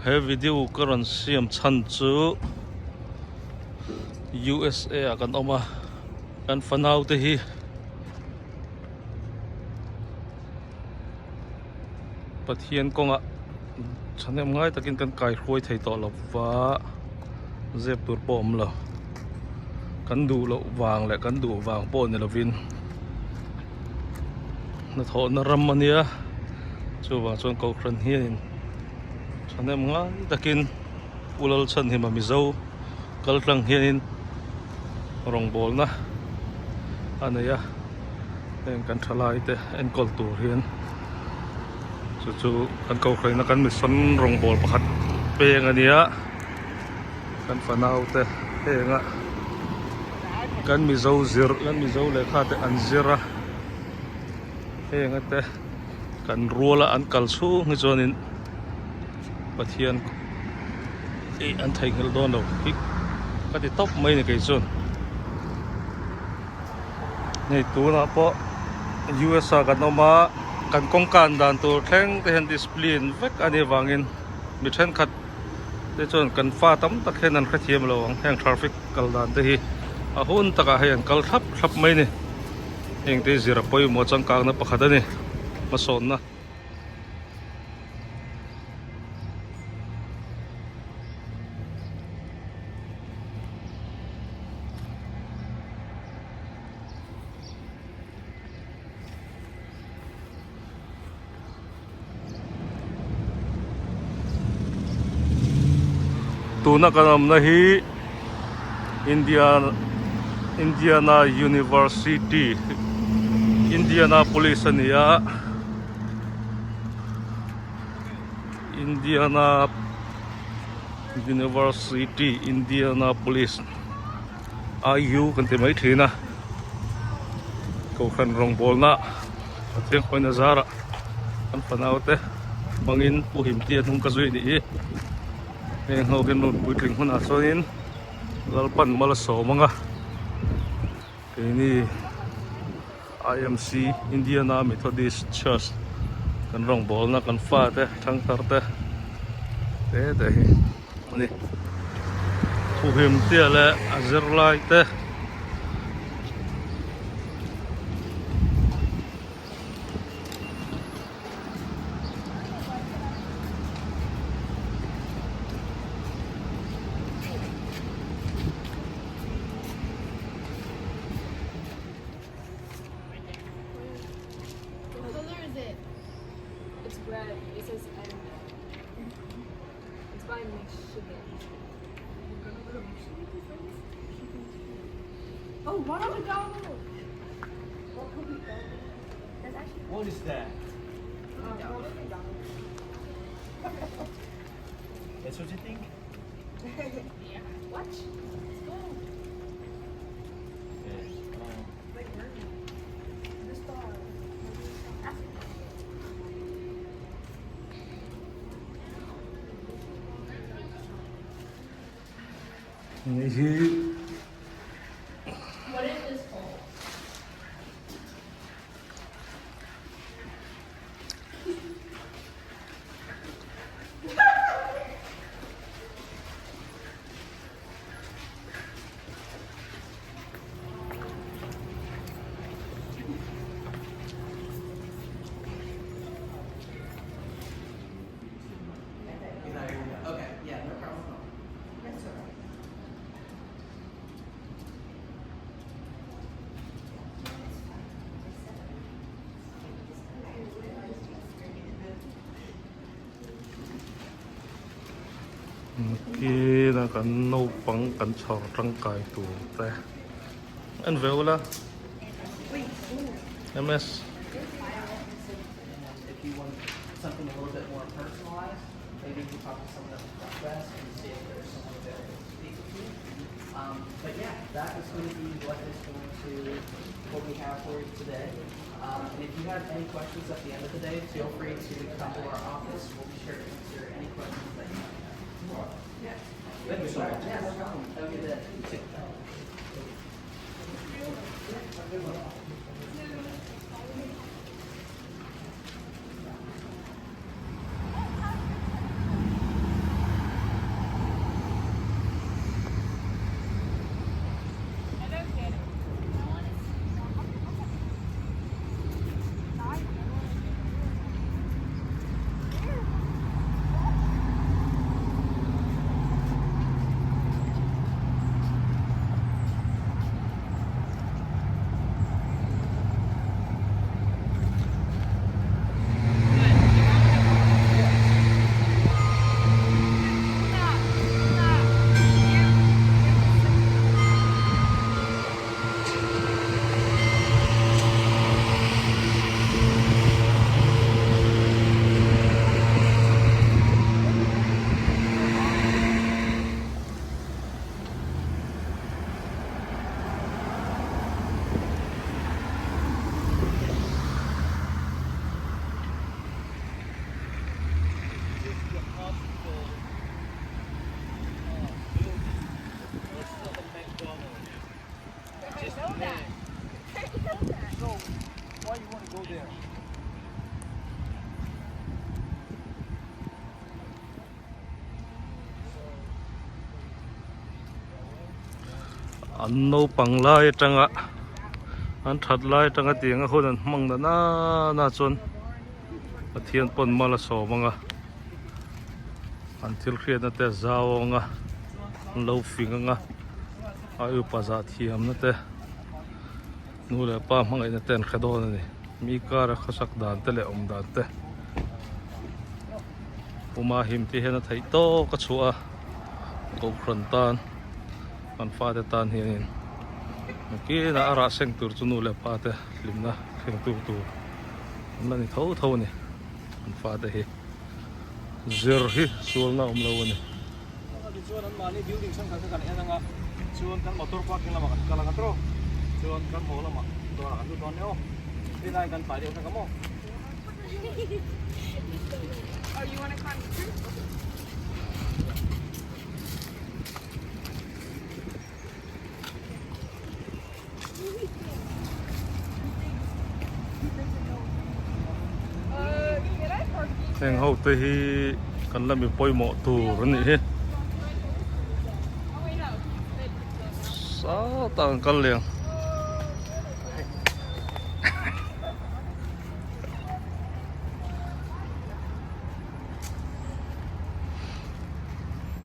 He video ka rawn siam chhan chu USA ah kan awm a kan fanau te hi Pathian kawngah thahnem ngai takin kan kaihruai thei tawh lo va zep tur pawh a awm lo kan duh loh vang leh kan duh vang pawh ni lovin hnathawhna ram a nia chuvang chuan kohhran hianin thahnem ngai takin Pu Lalchhanhima Mizo kal tlang hianin rawngbawlna a nei a heng kan thalai te enkawl tur hian chu chu kan kohhranna kan mission rawngbâwl pakhat peng a nia kan fanau te henga kan mizo zir kan mizo lehkha te an zir a henga te kan ruala an kal chhung hi chuanin Pathian ih an theihnghilh dawn lo hi ka ti tawp mai a ni kei chuan hei tunah pawh U_S ah kan awm a kan kawngkan dan tur thleng te hian discipline vek a nih avangin mi thenkhat te chuan kan fa tam tak hian an hrethiam lo ang heng traffic kal dan te hi a hun takah hei an kal thlap thlap mai a ni heng te hi zir a pawimawh changkangna pakhat a ni hmasawnna. Tuna kan awmna hi India Indiana University Indianapolis a ni a Indiana University Indianapolis IU kan ti mai thin a kohhran rawngbawlna Pathian khawiin a zar ah kan fanau te hmangin Pu Himti a hnung ka zui a nih hi heng ho hian rawn puitling hunah chuanin Lalpan mal a sawm ang a keini IMC Indiana Methodist Church kan rawngbawlna kan fate thangthar te te te hi a ni thuhim tia leh a zirlai te. What is that? That's what you think? Yeah. Watch. Let's go. Hei hi Kina kan naupang kan chhawr tangkai tur te en ve ula ms. Um, but yeah, that is going to be what is going to what we have for you today. Um, and if you have any questions at the end of the day, feel free to come to our office. We'll be sure to answer any questions that you might have. Yeah. Thank you so much. Yeah, no problem. Have a good day. An naupang lai atanga an that lai atanga tiang a hun an hmang na nana chuan Pathian pawn mal a sawm ang a, an thil hriatna te a zau ang a, an lo fing ang a, a upa zah thiamna te nu leh pa hmangaihna te an hre dawn a ni. Mi kara khawsak dan te leh awm dan te puma him te hian a theih tawk a chhuah a, kohhran tan an fate tan hianin nakinah a rah seng tur chu nu leh pa te hlimna thleng tu tur an la ni tho tho a ni an fate hi zir hi sualna awm lo a ni. Tichuan anmahni building thenkhat kha kan en anga chuan kan motor parking lamah kan kal anga tawk chuan kan haw lamah dawrah kan lut dawn nia aw rinaiin kan tlai deuh hlek a maw. Heng ho te hi kan la mi pawimawh tur a nih hi sawtah an kal leh ang.